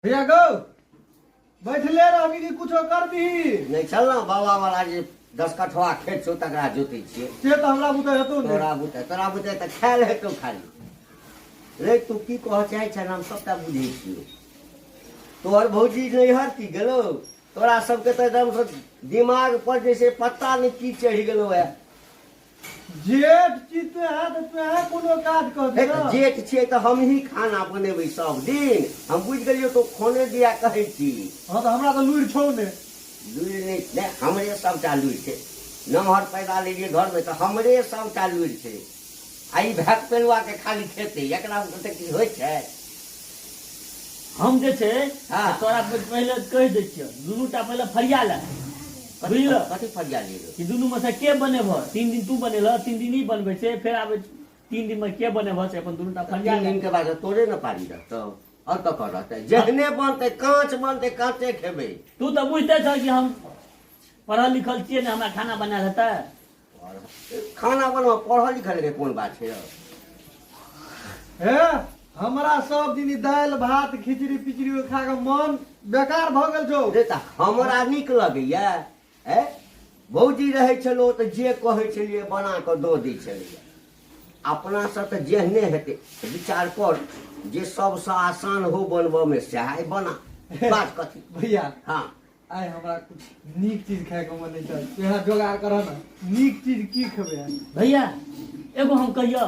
भैया गौ बैठले रहबी कि कुछो करबी नहि चल ने बाबा वाला जे 10 कठवा खेत छौ तकरा जोतै छियै। से तऽ हमरा बुते हेतौ ने। तोरा बुते तऽ खायल हेतौ खाली। रे, तू की कहऽ चाहै छह हम सबटा बुझै छियौ। तोहर भौजी नैहर की गेलौ, तोरा सबके तऽ एकदम से दिमाग पर जैसे पता नहि की चढ़ि गेलौ है। जेठ छी तू है तऽ तू है कोनो काज कर हे, तऽ जेठ छियै तऽ हमही खाना बनेबै सब दिन। हम बुझि गेलियौ, तो खाने दिया कहै छी। हँ, तऽ हमरा तऽ लुरि छौ ने। लुरि नहि छै, हमरे सबटा लुरि छै। नमहर पैदा लेलियै घरमे तऽ हमरे सबटा लुरि छै। आ ई भैक पेलुआ के खाली खेतै, एकरा तऽ की होइ छै? हम जे छै तोरा पहिले कहि दै छियौ, दुनू टा पहिले फरिया ले, बुझल? कथी फरिया लेबै? कि दुनू मे से के बनेबह। 3 दिन तू बनेलह, 3 दिन ई बनबै छै, फेर आबै 3 दिन मे के बनेबह से अपन दुनू टा फरिया तीन ले। दिन के बाद तोरे ने पारी रहतौ, और ककर रहतै? जेहने बनतै, काँच बनतै, काँचे खेबै। तू तऽ बुझते छह कि हम पढ़ल लिखल छियै ने, हमरा खाना बनायल हेतै? खाना बनबऽ पढ़ल लिखल के कोन बात छै? हे, हमरा सब दिन ई दालि भात खिचड़ी पिचड़ी खा कऽ मन बेकार भऽ गेल छौ। रे, तऽ हमरा नीक लगैया। ए भौजी रहै छलौ तऽ जे कहै छलियै बना कऽ दऽ दै छलैया। अपनासँ तऽ जेहने हेतै। विचार कर, जे सबसँ आसान हो बनबऽमे सएह आइ बना। बात कथी? भैया। हँ। आइ हमरा कुछ नीक चीज खायके मन नहि छल, यहाँ जोगाड़ करऽ ने, नीक चीज की खेबै आइ? भैया, एगो हम कहियौ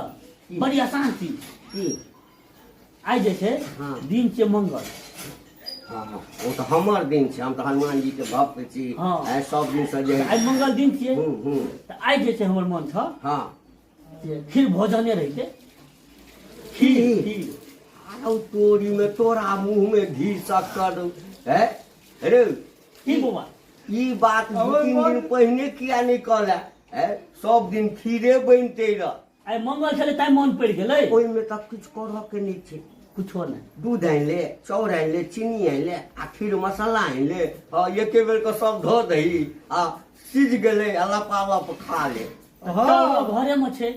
बड़ी आसान चीज। की? आइ जे छै दिन छियै मंगल। हँ, ओ तऽ हमर दिन छै, हम तऽ हनुमान जी के भक्त छी। आइ सब दिनसँ जे आइ मंगल दिन छियै। हूँ हूँ तऽ आइ जे छै हमर मन छ जे खीर भोजने रहितै, खीर। खीर? खीर। आउ तोरी में, तोरा मुंह में घी शक्कर है रे। की बौआ? ई बात दू हमर तीन मन- दिन पहिने किया नहि कहले? है, सब दिन खीरे बनते रह। आइ मंगल छलै ताहि मन पड़ि गेलै। ओहिमे तऽ किछु करऽ के नहि छै। कुछो नहि। दूध आनि ले, चाउर आनि ले, चीनी आनि ले आ खीर मसाला आनि ले। हँ, एके बेर के सब धऽ दही आ सिझ गेलै आ लपालप खा ले। चाउरो घरे मे छै।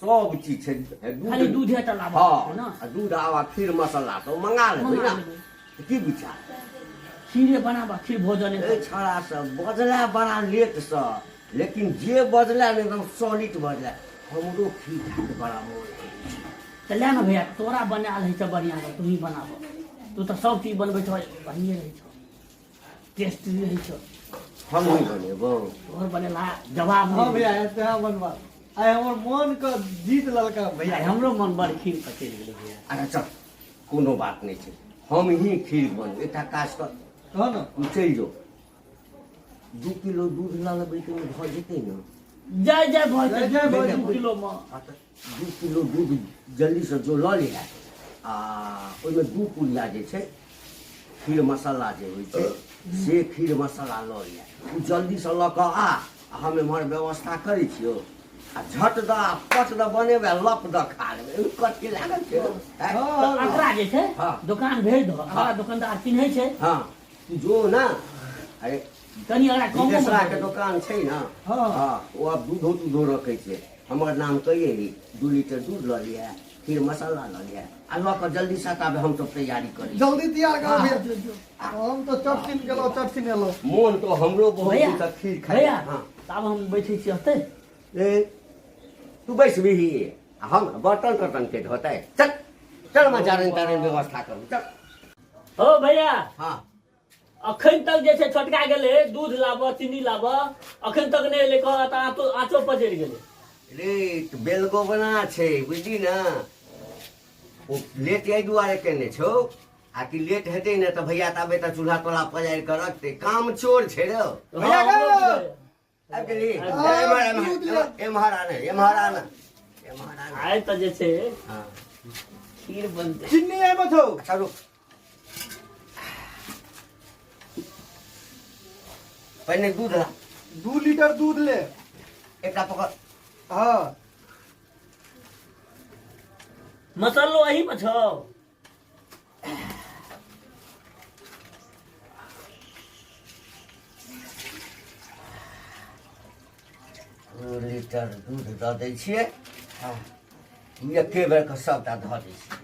सब चीज छै। खाली दूधे टा लाबऽ छै ने। आ दूध आ खीर मसाला सब मंगा लेबै। मंगा ने। लेबै। की विचार? खीरे बनाबऽ, खीर भोजन। ए छड़ा सब बजला बड़ा लेटसँ, लेकिन जे बजला ने एकदम सॉलिड बजला। हमरो खीर खाके बड़ा मोन होइ छै। तऽ ले ने भैया, तोरा बनायल होइ छै बढ़िआँ, तू ही बनाबऽ। तू तऽ सब चीज बनबै छौ, बढ़िए रहै छौ, टेस्टी रहै छौ। हम नहि बनेबौ। तोहर बनेला जवाब हँ नहि। भैया, एते बनबा, आइ हमर मन के जीत ललका भैया। आइ हमरो मन बड़ खीर पर चलि गेलै भैया। अच्छा चल, कोनो बात नहि छै, हम ही खीर बनबै। एकटा काज कर। कह ने। तू चलि जो, 2 किलो दूध लऽ लेबै तऽ ओहिमे भऽ जेतै ने? जय जय भऽ जय जेतै। जय भऽ 2 किलो मे। हँ, तऽ 2 किलो दूध जल्दीसँ जो लऽ लिहे आ ओहिमे 2 पुड़िया जे छै खीर मसाला जे होइ छै से खीर मसाला लऽ लिहे। तू जल्दीसँ लऽ कऽ आ आ हम एम्हर व्यवस्था करै छियौ आ झट दऽ आ पट दऽ बनेबै आ लप दऽ खा लेबै। ओहिमे कथी लागल छै? आँय? हँ। तऽ अकरा जे छै दोकान भेज दह, अकरा दोकानदार चिन्है छै। हँ, तू जो ने, अरे कनि अकरा कमो मे जितेशरा दऽ के दे। दोकान छै ने। हँ। ओ आब दूधो तूधो रखै छै। हमर नाम कहिए, 2 लीटर दूध लऽ लिहे, फिर मसाला लऽ लिहे आ लऽ कऽ जल्दी से आबे, हम सब तैयारी करै छी। जल्दी तैयार कर भैया, हम तऽ चटसिन गेलहुँ, चटसिन एलहुँ। मोन तो हमरो बहुत भैया दिन तक खीर खाइ। भैया। हँ। तऽ आब हम बैठै छी ओतै। ए, तू बैसबिही आ हम बर्तन तर्तन के धोतै? चल चल, हम जारन तारन व्यवस्था करू, चल। हो भैया। हँ। अखन तक जे छै छोटका गेलै दूध लाबऽ, चीनी लाबऽ, अखन तक नहि एलै। कह तऽ आँचो आँचो पजरि गेलै। रे, तऽ बेलगोबना छै, बुझली ने? ओ लेट एहि दुआरे केने छौ आ कि लेट हेतै ने तऽ भैया ताबे तऽ चूल्हा तोल्हा पजारि कऽ रखतै। काम चोर छै रौ। भैया हँ, हमरो गो! बुझाइए। आबि गेली? हँ, एम्हर। दूध एम्हर, एम्हर आने, एम्हर आने, एम्हर आने। आइ तऽ जे छै खीर बनतै। चिन्नी आबि छौ। अच्छा रुक, पहिने दूध ला। 2 लीटर दूध ले। एकटा पकड़। हँ। मसल्लो एही मे छौ। 2 लीटर दूध दऽ दै छियै। हँ, एके बेरके सभटा धऽ दै छियै।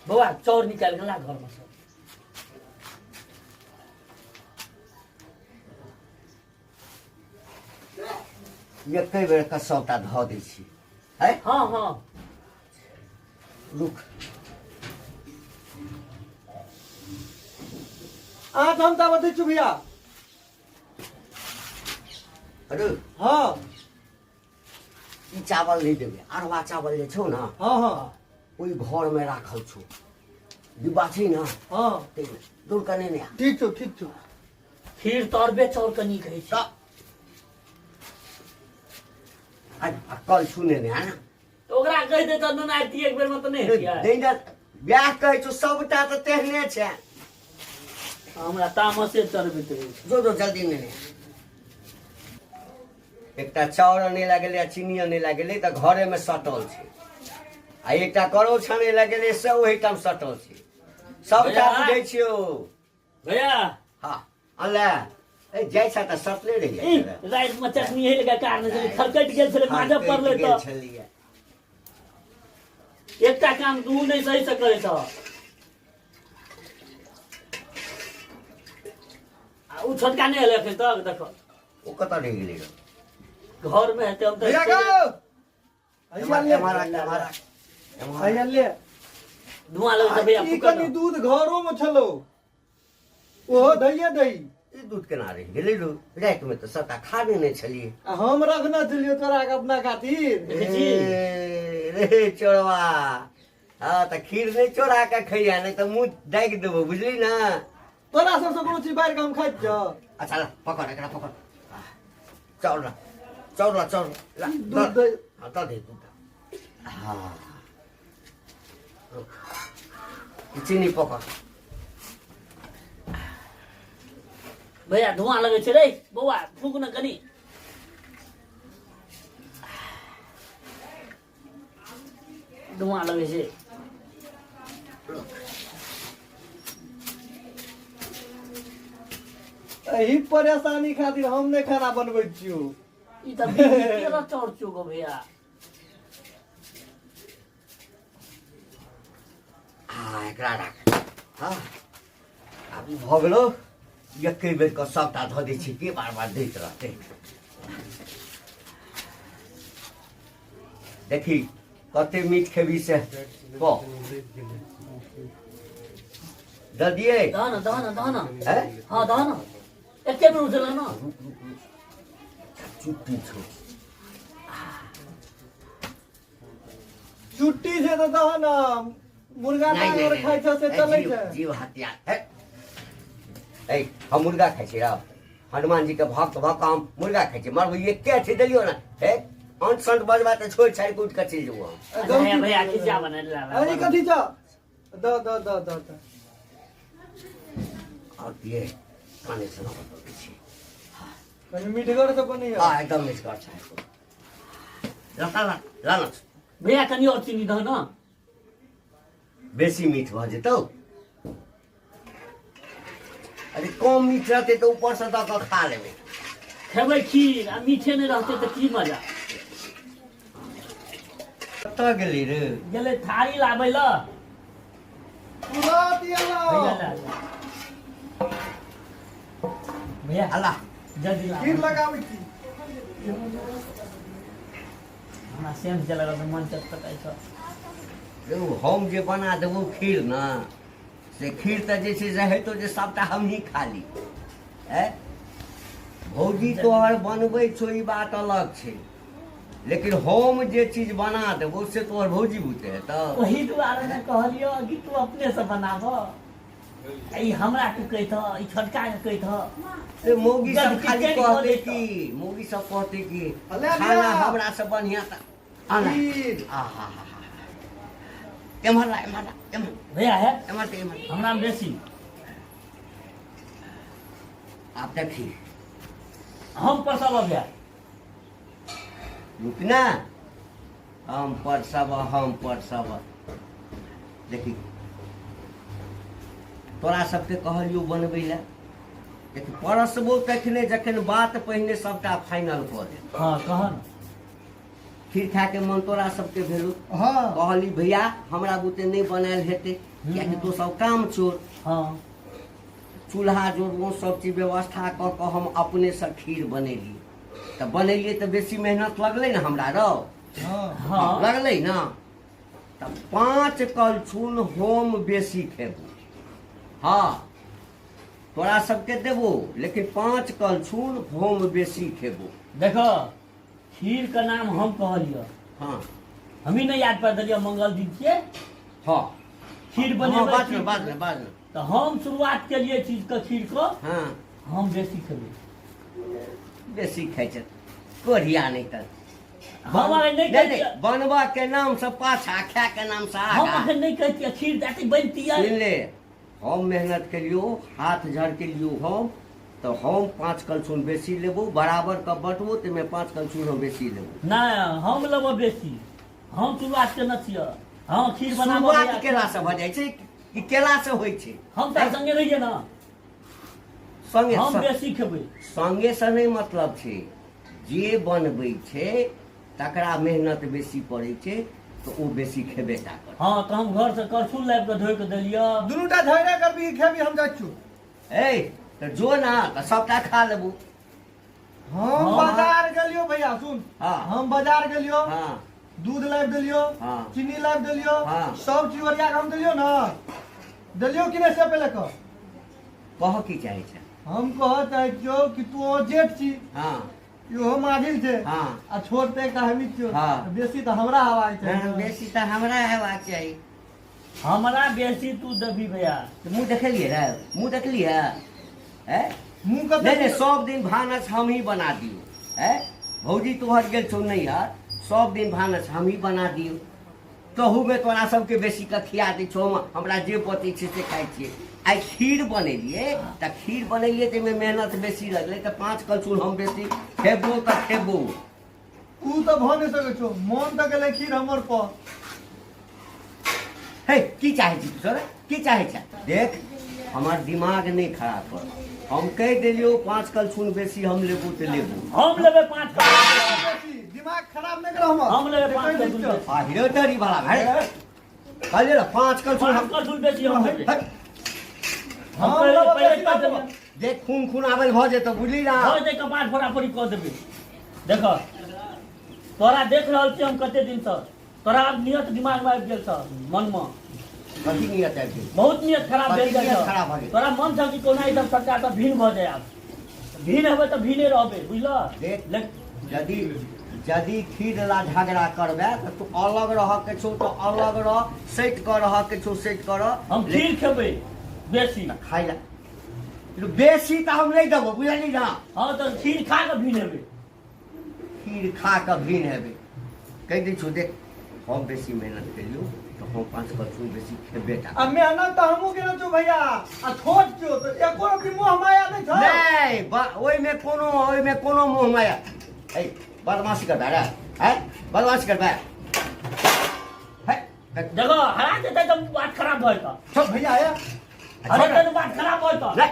बौआ चाउर निकालि कऽ ला घरमे सँ। एके बेर के सबटा धऽ दै छी है। हँ हँ। रुक। अहाँ हम तऽ दै छी भैया। अरे। हँ। ई चावल नहि देबै, अरवा चावल जे छौ ने। हँ हँ। ओहि घरमे राखल छौ, डिब्बा छै ने? हँ। ताहिमे दूर कने नहि आ। ठीक छौ, ठीक छौ। खीर तऽ अरबे चाउरके नीक होइ छै। तऽ आ कल छूने नहि आ ने। तऽ ओकरा कहि दे तऽ नुना एक बेरमे तऽ नहि हेतियै। नहि, बियाह कहै छौ सबटा तऽ तेहने छै। हमरा तामसे चढ़बैत रहै छै। जो जो, जल्दी नहि। एकटा चाउर अनै लए गेलै आ चीनी अनै लए गेलै तऽ घरेमे सटल छै, आ एकटा करौ छानै लए गेलै से ओहिठाम सटल छै सबटा। भैया। बुझै छियौ। भैया। हँ, अनले। ए, जाइ छ तऽ सटले रहि जाइ छलै। रातिमे चटनी हेल के कारण छलै, खरकटि गेल छलै, माजऽ पड़लै। गेल तऽ छलियै। एकटा काम तू नहि सही से करै छह। आ उ छोटका नहि एलै एखन तक, देखो। ओ कतऽ रहि गेलै रौ? घरमे हेतै, हम तऽ भैया गो, हैया ले। एम्हर राख, एम्हर राख, एम्हर। हैया ले। धुआँ लगै छै भैया। ई फूकऽ कनि न। दूध घरो में छलो, ओहो दैये दही। ई दूध केना रहि गेलै रौ? रातिमे तऽ सबटा खा लेने छलियै। आ हम रखने छलियै तोरा के अपना खातिर। देखै छी? ए, रे चोरवा, हँ तऽ खीर नहि चोरा कऽ खैया, नहि तऽ मुँह दागि देबो, बुझली ने? तोरा सबसँ कोनो चीज बाहर के हम खाइत छौ? अच्छा, ला पकड़, एकरा पकड़। चाउर ला, चाउर ला, चाउर ला। दूध दे। हाँ, दऽ दे दूध। हाँ, ई चीनी पकड़। भैया, धुआँ लगै छै रे। बौआ, फूक न कनि। धुआँ लगै छै। एही परेशानी खातिर हम नहि खाना बनबै छियौ। ई तऽ 20 चाउर चुगो भैया। हाँ, एकरा राख। हाँ, आब ई भऽ गेलो। एके बेर कऽ सबटा धऽ दै छी, के बार बार दैत रहतै? देखी कते मीठ खेबी से कह दऽ दियै। दह न, दह न, दह न। हैं? हँ, दह न, एके बेर उठल न। रुक रुक रुक, चुट्टी छौ। छुट्टी छै तऽ दह ने, मुर्गा नहि, टांग नहि, और नहि, खाइ छौ से ए, चलै जीव छै। जीव हत्या है। ए, हम मुर्गा खाइ छी रौ? हनुमान जी के भक्त भऽ कऽ हम मुर्गा खाइ छी? मरबै एके अथी देलियौ ने। हे, अंट संट बजबा तऽ छोड़ि छाड़ि कऽ उठि कऽ चलि जेबौ हम। अच्छा, भैया, भैया, खिचा बना ला। अरे, कथी छ? द द द द द। आओर दिए काने से ना बतबै छी। कनि मिठगर से बनैया। हाँ, एकदम मिठगर छै। ला ला ला ला। भैया, कनि और चीनी दह न। बेसी मीठ भऽ जेतौ। अरे, कम मीठ रहतै तऽ ऊपरसँ दऽ कऽ खा लेबै। खेबै खीर आ मीठे नहि रहतै तऽ की मजा? कतऽ गेली रे? गेलै थारी लाबै लए। तुरत भैया। एलौ। ला ला। भैया। अल्लाह। जल्दी ला। खीर लगाबै छी। हमरा सेम जे लगल तऽ मन चटपटाइ छ। देखू, हम जे बना देबौ खीर ने, से खीर तऽ जे छै से हेतौ जे सभटा हमही खा ली। ऐ भौजी, तोहर बनबै छौ ई बात अलग छै, लेकिन हम जे चीज बना देबौ से तोहर भौजी बुते हेतौ? ओही दुआरे ने कहलियौ कि तू अपने से बनाब। ई हमरा तू कहित, ई छोटका के कहित। से मौगी सब जब खाली किचन कऽ कहते देतौ। कि मौगी सब कहते कि अले खाना भैया। हमरा से बढ़िया तऽ आना। खीर। आहा हा हा, एम्हर ला, एम्हर ला, एम्हर। भैया है। एम्हर दे, एम्हर। हमरा मे बेसी। आब देखी। हम परसब भैया। रुक ना, हम परसब, हम परसब। देखी, तोरा सबके कहलियौ बनबै लए, देखी परसबो तखने जखन बात पहिने सबटा फाइनल कऽ दे। हँ, कह ने। खीर खाके मन तोरा सबके भेलौ। हँ। कहली भैया, हमरा बुते नहि बनायल हेतै। कियाकि तू सब काम चोर। हाँ। चूल्हा जोड़लहुँ, सब चीज व्यवस्था कऽ कऽ हम अपनेसँ खीर बनेलियै। तऽ बनेलियै तऽ बेसी मेहनत लगलै ने हमरा रौ? हाँ। हाँ। लगलै ने। तऽ 5 कलछुल हम बेसी खेबो। हाँ, तोरा सबके देबो, लेकिन 5 कलछुल हम बेसी खेबो। देखो, खीर के नाम हम कहलियो। हाँ। हम ही नहीं याद पर देलियो मंगल दिन के। हाँ। खीर हाँ, बनेबै। बाज ने, बाज ने, बाज ने। तऽ हम शुरुआत केलियै चीज के खीर के। हाँ। हम बेसी खेबै। बेसी खाइ छै कोढ़िया नहि तऽ। हम अगर नहि नहीं, कहै नहीं, छियै- बनबा के नाम से पाछा, खाय के नाम से हम आगा। अखन नहि कहै छियै खीर दाती बनतियै। सुन ले, हम मेहनत केलियो, हाथ झड़ केलियो हम, तऽ हम 5 कलछुल बेसी लेबो, बराबर के बटबो, ताहिमे 5 कलछुल हम बेसी लेबो। नहि, हम लेबो बेसी। हम शुरुआत केने छियै। हँ, खीर बनाबऽ शुरुआत भैया। केला से भऽ जाइ छै कि केला से होइ छै? हम तऽ संगे रहियै ने। संगे हम बेसी खेबै। संगे से नहि मतलब छै, जे बनबै छै तकरा मेहनत बेसी पड़ै छै तऽ ओ बेसी खेबे टा करतै। हँ, तऽ हम घर से करछुल लाबि कऽ धोइ कऽ देलियै। दुनूटा झगड़ा करबी खेबी, हम जाइ छियौ। ए तऽ जो ना, तऽ सबटा खा लेबू। हम हाँ। बाजार गेलियो भैया, सुन। हाँ। हम बाजार गेलियो। हाँ। दूध लाबि देलियो। हाँ। चीनी लाबि देलियो। हाँ। सब चीज ओरिया के हम देलियो ना, देलियो कि नहि से पहिले कह। कह की चाहै छै? हम कह चाहै छियौ कि तू ओ जेठ छी। हाँ। इहो माझिल छै। हाँ। आ छोट तऽ एकटा हमही छियौ। हाँ। बेसी तऽ हमरा हेबाक चाही। हाँ, बेसी तऽ हमरा हेबाक चाही। हमरा बेसी तू देबही भैया। तऽ मुँह देखलियै रे? मुँह देखलियै? हैं? मुँह कते नहीं, नहीं, सब दिन भानस हम ही बना दियो। हैं? भौजी तोहर गेल छौ नैहर, सब दिन भानस हम ही बना दियो। तहूमे तोरा सबके बेसी कऽ खिया दै छौ, हमरा जे बचै छै से खाइ छियै। आइ खीर बनेलियै तऽ खीर बनेलियै ताहिमे मेहनत बेसी लगलै, तऽ 5 कलछुल हम बेसी खेबो तऽ खेबो। उ तऽ भऽ नहि सकै छौ, मन तऽ गेलै खीर हमर पर। हे, की चाहै छी तू सर? की चाहै छै? देख, हमर दिमाग नहि खराब कर। हम कहि देलियौ 5 कलछुल बेसी हम लेबो तऽ लेबो। हम लेबै 5 कलछुल। बेसी दिमाग खराब नहि कर हमर। हम लेबै से 5 कहि दै कलछुल छियौ। बेसी। आ हीरो तरी वाला भाई, कहलियै ने 5 कलछुल 5 हम कलछुल बेसी हम लेबै। हे, हम पहिले लेबै पहिले बेसी कहि लेबै। देलियै। देख, खून खून आबल भऽ जेतौ, बुझली ना? भऽ जेतै, कपार फोड़ा फोड़ी कऽ देबै। देख, तोरा देख रहल छी हम कते दिनसँ, तोरा आब नियत दिमागमे आबि गेल छौ मनमे। कथी नियत आबि गेल? बहुत नियत खराब कथी भेल जाइ नियत छौ। खराब भऽ गेल? तोरा मन छौ कि कोना एकदम सरकार तऽ भिन्न भऽ जाय। आब भिन्न हेबै तऽ भिन्ने रहबै, बुझलह? देख, यदि खीर ला झगड़ा करबै तऽ तू अलग रह के छौ तऽ अलग रह, सटि कऽ रह के छौ सटि कऽ रह। हम खीर खेबै बेसी। खाइ ला बेसी तऽ हम नहि देबो, बुझली ना? हँ, तऽ खीर खा कऽ भिन्न हेबै। खीर खा कऽ भिन्न हेबै। कहि दै छौ, देख, हम बेसी मेहनत केलियौ तऽ हम 5 कलछुल बेसी खेबे टा। आ मेहनत तऽ हमहूँ केने छियौ भैया, आ छोट छियौ तऽ एको रत्ती मोह माया नहि छौ। नहि, ओहिमे कोनो मोह माया। ए, बदमाशी करबै रे? हैं, बदमाशी करबै? हैं? देखो, हरा जेतै तऽ बात खराब भऽ जेतौ। छोड़ भैया, हे। हरा जेतै तऽ बात खराब भऽ जेतौ। नहि।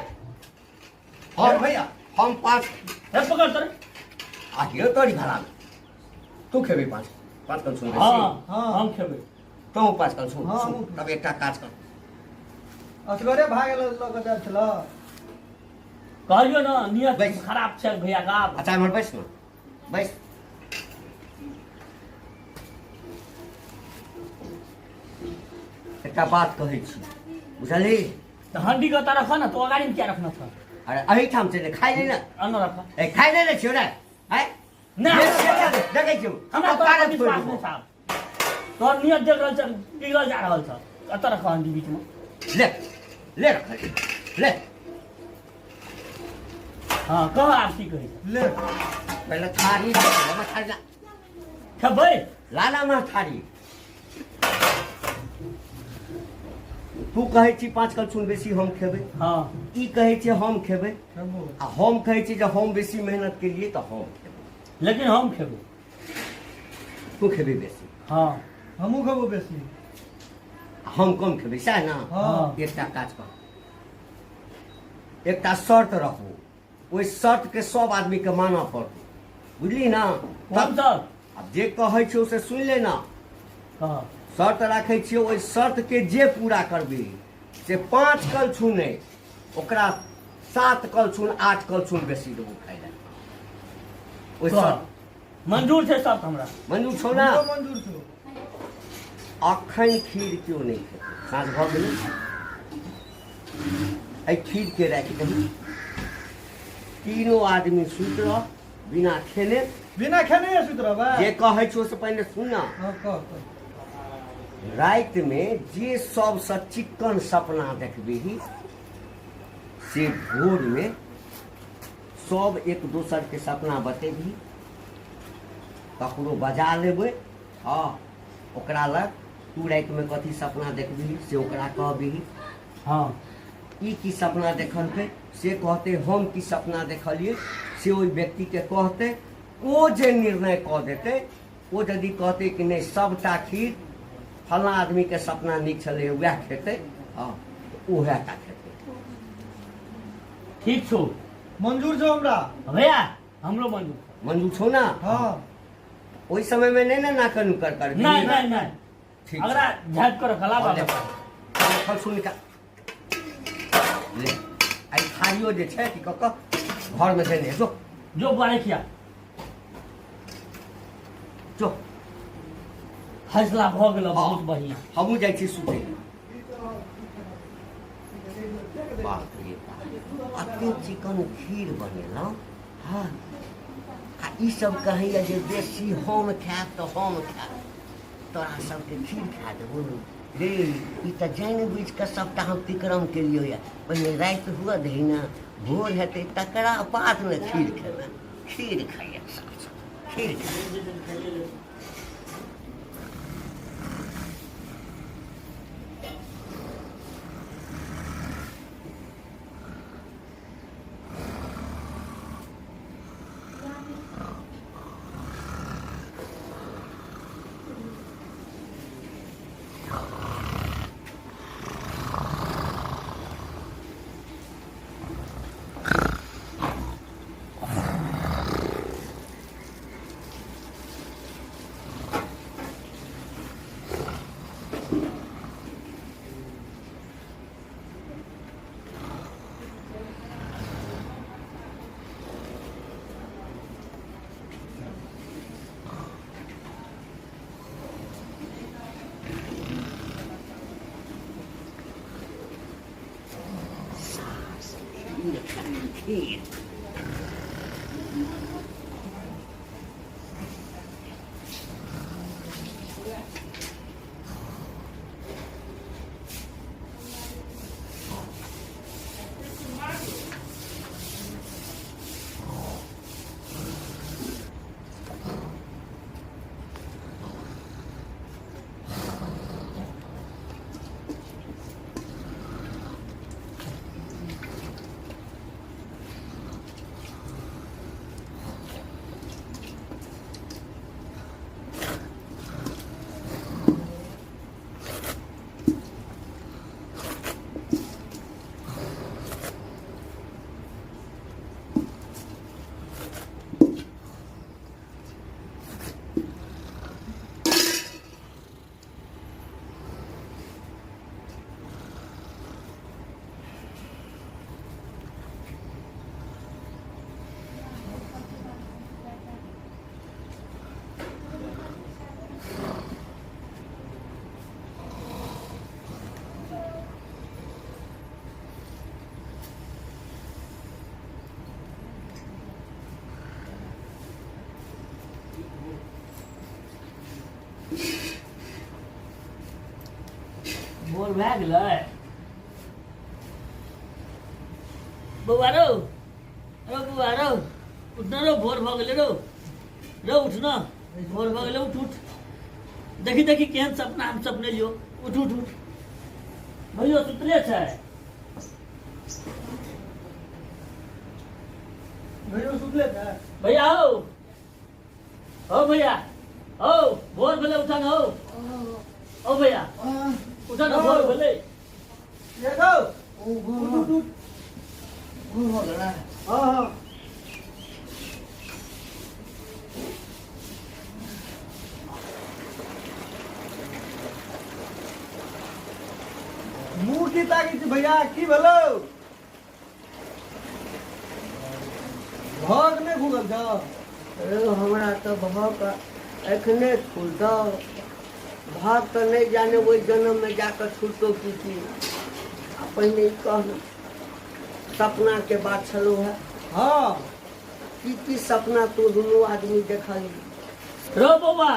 हम भैया, हम 5 हे, पकड़ तोरे। आ हिरो तोरी भला में। तू खेबी 5 कल सुन। हाँ। हाँ। हम खेबै। तू 5 कल सुन। हाँ, सुन, हमहूँ। तब एकटा काज कर। असगरे भाग लऽ कऽ जाइ छल। कहलियौ ने, नियत बैस। खराब छै भैया के आब। अच्छा, एम्हर बैस ना, बैस। एकटा बात कहै छी, बुझलही? तऽ हंडी के तऽ रख ने, तू अगाड़ी में किया रखना छ? अरे, एहिठाम छै ने, खाइ ले ने। अन्न रख। ए, खाइ ले ने छियौ रे, आँय? नहि। देखै छियौ। हमरा कपारे तोरा पर फोड़ि विश्वास देबौ। नहि छ। तोहर नियत देख रहल छ, बिगड़ल जा रहल छ। कतऽ रख हंडी बीच में? ले ले, रख ले। हाँ, कह आब की कहै छ। ले। पहिले थारी दे, हमर थारी ला। खेबै। लाला माँ थारी। तू कहै छी 5 कलछुल बेसी हम खेबै। हाँ। ई कहै छै हम खेबै। खेबो। आ हम कहै छी जे हम बेसी मेहनत केलियै तऽ हम खेबै। लेकिन हम खेबै। तू खेबी बेसी? हाँ। हमहूँ खेबो बेसी। आ हम कम खेबै, सएह ने? हाँ। एकटा काज कर, एकटा शर्त रखबो, ओहि शर्त के सब आदमी के मानऽ पड़तौ, बुझली ना? कोन शर्त? आब जे कहै छौ से सुनि ले ना। कह। शर्त राखै छियौ, ओहि शर्तके जे पूरा करबिही से 5 कलछुल नहि, ओकरा 7 कलछुल 8 कलछुल बेसी देबौ खाइ लए। ओहि शर्त मंजूर छै शर्त हमरा। मंजूर छौ ना? हमरो मंजूर छौ। अखन खीर केओ नहि खेतै, साँझ भऽ गेलै, एहि खीरके राखि दही, तीनो आदमी सुति रह बिना खेने। बिना खेने सुति रहबै? जे कहै छौ से पहिने सुन ना। हँ, कह, कह। रातिमे जे सबसँ चिक्कन सपना देखबिही से भोरमे सब एक दोसरके सपना बतेबही, ककरो बजा लेबै, हँ, ओकरा लग तू रातिमे कथी सपना देखबिही से ओकरा कहबिही। हँ। ई की सपना देखलकै से कहतै, हम की सपना देखलियै से ओहि व्यक्तिके कहतै। ओ जे निर्णय कऽ देतै, ओ यदि कहतै कि नहि सबटा खीर फलाँ आदमीके सपना नीक छलै वएह खेतै, हँ, तऽ उएह टा खेतै। ठीक छौ। मंजूर छौ हमरा। भैया हमरो मंजूर छौ। मंजूर छौ ना? हाँ। ओहि समय में नहीं ना नाक नुकर कर। नहीं, नहीं, नहीं। ठीक। अगला झाँप कर रखला ले, बाबा। फल सुन निकाल ले। आई थारियो जे छै की कऽ कऽ घर में देने जो। जो बुआ खिया। जो। फैसला भऽ गेल हाँ। बहुत बढ़िया। हमहूँ जाइ छी सुतै। बाप रे बाप, अते चिकन खीर बनेलहुँ। हाँ, आ ई सब कहैया जे बेसी हम खायब तऽ हम खायब, तोरा सबके खीर खा देबो रे। ई तऽ जानि बुझि कऽ सबटा हम तिकड़म केलियौ यऽ। पहिने राति हुअ दही ने, भोर हेतै तकरा बाद ने खीर खेबै। खीर खाइए सब, खीर खाइए। खीर। भोर भए गेलै बौआ रौ, रौ बौआ रौ, उठना रौ, भोर भऽ गेलै रौ, रौ उठना, भोर भऽ गेलै, उठ उठ, देखी देखी केहन सपना हम सपने लियौ, उठ उठ उठ, भैयो सुतले छै। भैयो सुतले छै। भैया हौ, हौ भैया हौ, भोर भेलै, उठन हौ, हौ भैया उठन, भोर भेलै। देखो उठ उठ उठ। भोर भऽ गेलै। हाँ हाँ। मुँह की ताकै छी भैया की भेलौ भग नहि भूगल छौ रौ हमरा तऽ भग एखने खुलतौ भाग तऽ नहि जाने ओहि जन्ममे जाकऽ छूटतो की की आ पहिने ई कह ने सपनाके बात छलौ हे हँ की की सपना तू दुनू आदमी देखलही रौ बौआ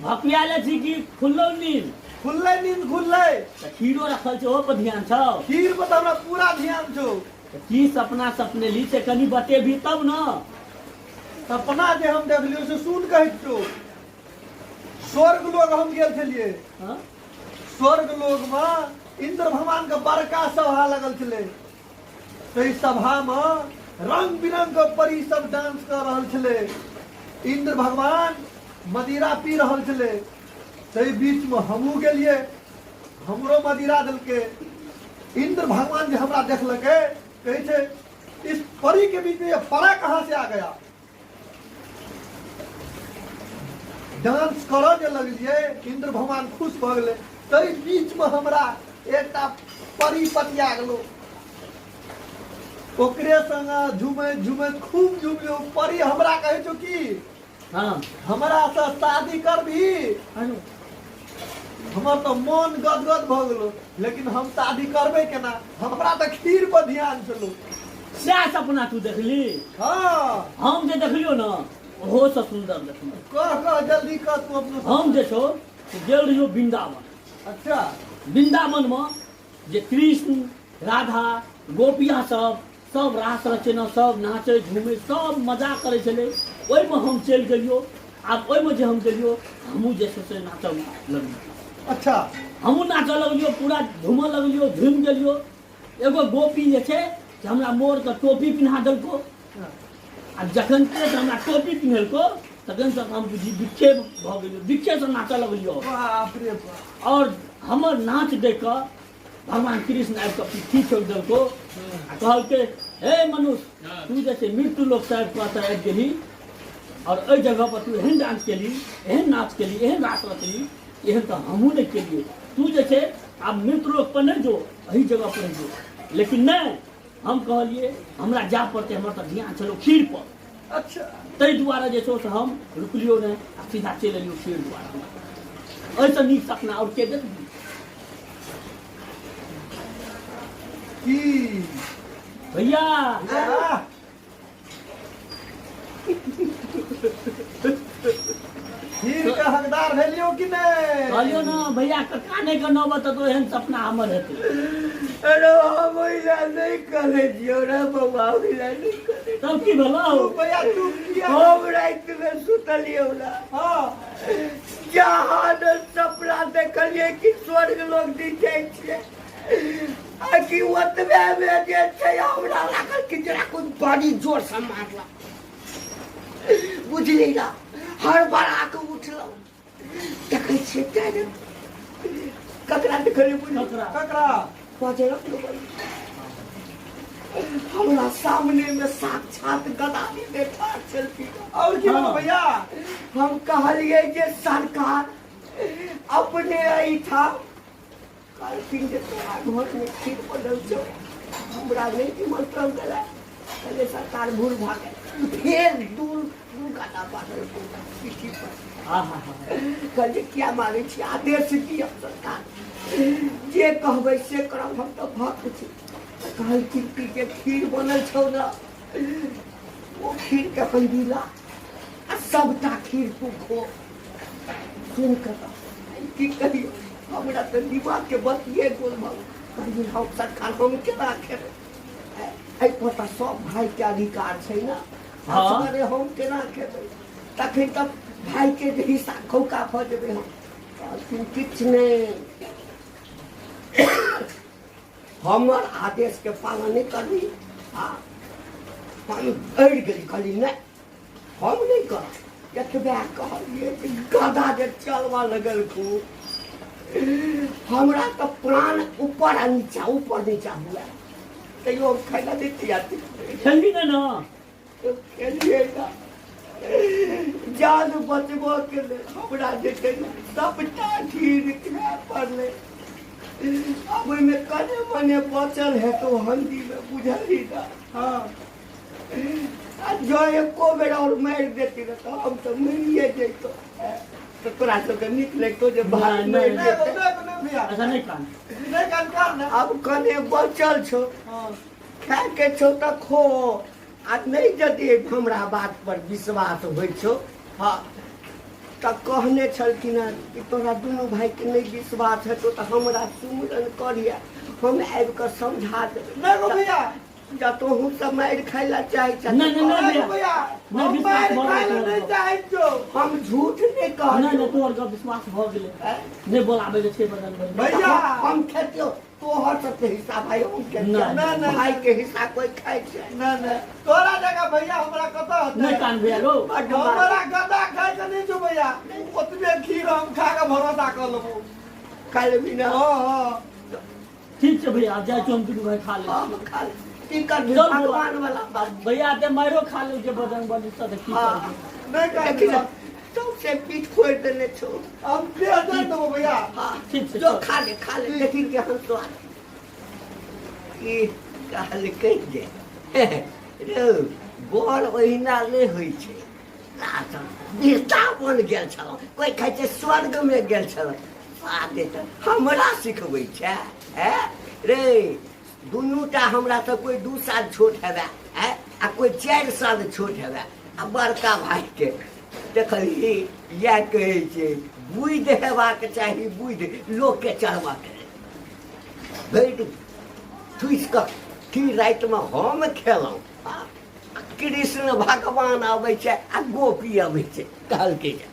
भपियाले छी कि खुललो नींद खुललै नींद खुललै तऽ खीरो रखल छै ओहो पर ध्यान छौ खीर पर तऽ हमरा पूरा ध्यान छौ तऽ की सपना सपनेली से कनि बतेबही तब ने सपना जे हम देखलियौ से सुन कहै छौ स्वर्ग लोक हम गेल छलियै हाँ? स्वर्ग लोक मे इंद्र भगवान के बड़का सभा लगल छलै ताहि सभा मे रंग बिरंग के परी सब डांस कर रहल छलै इंद्र भगवान मदिरा पी रहल छलै ताहि बीच मे हमहूँ गेलियै हमरो मदिरा देलकै इंद्र भगवान जे हमरा देखलकै कहै छै इस परी के बीच में ये परा कहाँ से आ गया डांस करऽ जे लगलियै इंद्र भगवान खुश भऽ गेलै ताहि बीचमे हमरा एकटा परी पतिया गेलो ओकरे संग झुमैत झुमैत खूब झुमलियो परी हमरा कहै छौ की हाँ हमरा से शादी करबही अरे हमर तऽ मन गदगद भऽ गेलो लेकिन हम शादी करबै केना हमरा तऽ खीर पर ध्यान छलो सएह सपना तू देखली हाँ हम जे देखलियो ने ओहो से सुंदर देखलियो कह कह जल्दी कह तू अपनो हम जे छौ से गेल रहियो वृंदावन अच्छा वृंदावन में जे कृष्ण राधा गोपिया सब सब रास रचेना सब नाचै झूमै सब मजा करै छलै ओहिमे हम चलि गेलियो आब ओहिमे जे हम गेलियो हमहूँ जे छै से नाचऽ लगलियो अच्छा हमहूँ नाचऽ लगलियो पूरा झूमऽ लगलियो झूमि गेलियो एगो गोपी जे छै से हमरा मोरके टोपी पिन्हा देलको आ जखन से हमरा टोपी पिन्हेलको तखन से हम बुझी बिखे भऽ गेलियो बिखेसँ नाचऽ लगलियो बाप रे बाप आओर हमर नाच देख कऽ भगवान कृष्ण आबि कऽ पिट्ठी ठोकि देलको आ कहलकै हे मनुष्य तू जे छै मृत्यु लोक से आबि कऽ एतऽ आबि गेली आओर एहि जगह पर तू एहन डांस केली एहन नाच केली एहन रास रचली एहन तऽ हमहूँ नहि केलियै तू जे छै आब मृत्यु लोक पर नहि जो एहि जगह पर जो लेकिन नहि हम कहलियै हमरा जाय पड़तै हमर तऽ ध्यान छलौ खीर पर अच्छा ताहि दुआरे जे छौ से हम रुकलियौ नहि आ सीधा चलि एलियौ खीर दुआरे एहिसँ नीक सपना आओर के देखबी की भैया आह, खीर के हकदार भेलियो कि नहि कहलियौ ने भैया कक्का नहि के नौबत तो एहन सपना हमर हेतै अरे हम ओहिला नहि कहले छियौ रे बौआ ओहिला नहि कहले तब की भेलौ तू भैया तू किया हम रातिमे सुतलियौ ना हाँ जहाँ ने सपना देखलियै कि स्वर्ग लोग दिस जाइ छियै आ कि ओतबे मे जे छै हमरा लागल कि जेना कोइ बड़ी जोरसँ मारलक बुझली ना हड़बड़ा कऽ उठलहुँ देखै छियै डायरेक्ट ककरा देखलियै बुझली ककरा ककरा बजरंग बली हमरा सामने में साक्षात गदानी बैठा छलखिन और की हाँ। भेलो भैया हम कहलियै जे सरकार अपने एहिठाम कहलखिन जे तोरा घरमे खीर बनल छौ हमरा नहि निमंत्रण देला कहलियै सरकार भूल भऽ गेल फेर दू दू गाना बाजल पीठी पर हा हा हा कहलियै किया मारै छी आदेश दिअ सरकार जे कहबै से करब हम तऽ भक्त छी तऽ कहलखिन कि जे खीर बनल छौ ने ओ खीरके अपन दिला आ सबटा खीर तू खो सुनि कऽ तऽ की कहियौ हमरा तऽ दिमागके बतिये गोल भऽ गेल। कहलियै हम सरकार हम केना खेबै एहि पर तऽ सब भाईके अधिकार छै ने हाँ। असगरे हम केना खेबै तखन तऽ भाईके जे हिस्सा खौका भऽ जेबै हम कहलखिन किछु नहि हमर आदेशके पालन नहि करबी आ हम अड़ि गेली कहली नहि हम नहि करब एतबे कहलियै कि गधा जे चलबऽ लगल खूब हमरा तऽ प्राण ऊपर आ नीचा ऊपर नीचा हुए तैयो हम खाय लए नहि तैयार छी खेलबी नहि ने खेलियै ना जान बचबऽ के लेल हमरा जे छै ने सबटा खीर खाय पड़लै आब ओहिमे कने मने बचल हेतौ हंडीमे बुझलही ना। हाँ। आ जँ एको बेर आओर मारि देती ने तऽ हम तऽ मरिए जैतौ, तऽ तोरा सबके नीक लगितौ जे भाय नहि, मरि नहि। नहीं जेतै? नहीं नहीं भैया। अच्छा, नहीं कान। नहीं कान, कान ना। आब कने बचल छौ। हाँ। खायके छौ तऽ खो, आ नहि यदि हमरा बात पर विश्वास होइ छौ, हँ तऽ कहने छलखिन हँ कि तोरा दुनू भाइके नहि विश्वास हेतौ तऽ हमरा सुमिरन करिहे, हम आबि कऽ समझा देबै। नहीं गो भैया। जँ तोहूँ सब मारि खाय लए चाहै छह। नहि, नहि, नहीं भैया। गो भैया। नहीं, हम विश्वास मारि भऽ खाय गेल लए नहीं तोहर। चाहै छियौ। हम झूठ नहि नहि। कहलियौ। नहि, तोहर गप विश्वास भऽ गेलै। नहि बोलाबै के छै बदन बदन। भैया। हम खेतियौ तोहर सबके हिस्सा, भाई हम खेतियौ। नहि, नहि, नहि। भाई के हिस्सा कोई खाइ छै? नहीं नहीं, तोरा जगह भैया हमरा कतऽ होतै? नहि कान भैया रो। बड्ड मार। हमरा गदा खाय के नहीं छौ भैया, ओतबे खीर हम खा के भरोसा कऽ लेबौ। खा लेबही ना? हाँ हाँ। ठीक छै भैया, आब जाइ छी हम, दुनू भाई खा लै हम छी। खा ले। की करबी? चल बौआ। भगवान वाला बात। भैया ते मारो खा ले जे बजरंग बली से, तऽ की हाँ। करबै? नहीं कान देखी भैया। ने, सबसे पीठ फोड़ि देने छौ। हम देह दे देबो भैया। हाँ। ठीक छै। जो चल। खा ले, खा ले, देखी के हम स्वाद ई कहलकै जे रौ बड़ ओहिना नहि होइ छै। वृन्दावन गेल छलहुँ, कोइ कहै छै स्वर्गमे गेल छलहुँ, स्वाद तऽ हमरा सिखबै छै। ऐं रे, दुनूटा हमरा तऽ कोइ 2 साल छोट हेबै, ऐं आ कोइ 4 साल छोट हेबै, आ बड़का भाइके देखलही? इएह कहै छै बुद्धि हेबाक चाही, बुद्धि लोकके चढ़बऽके लेल। भरि ठुसि कऽ की रातिमे हम खेलहुँ, आ कृष्ण भगवान अबै छै आ गोपी अबै छै, कहलकै जे